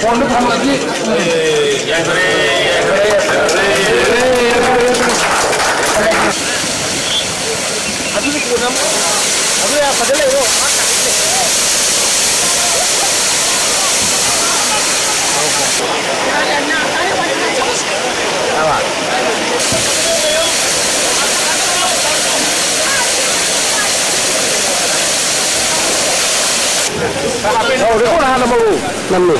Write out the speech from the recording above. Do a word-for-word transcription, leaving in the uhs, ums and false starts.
ꯐꯣꯟꯗꯣ ꯊꯝꯃꯗꯤ꯫ ꯑꯦ, ꯌꯥꯏꯐꯔꯦ, ꯌꯥꯏꯐꯔꯦ, ꯌꯥꯏꯐꯔꯦ꯫ ꯑꯗꯨꯗꯤ ꯀꯣꯟꯅ ꯑꯃꯨꯛ, ꯑꯗꯨ ꯌꯥꯝ ꯐꯖ ꯂꯩꯔꯣ꯫ ꯍꯥꯟꯅ ꯃꯧ ꯅꯝꯃꯤ꯫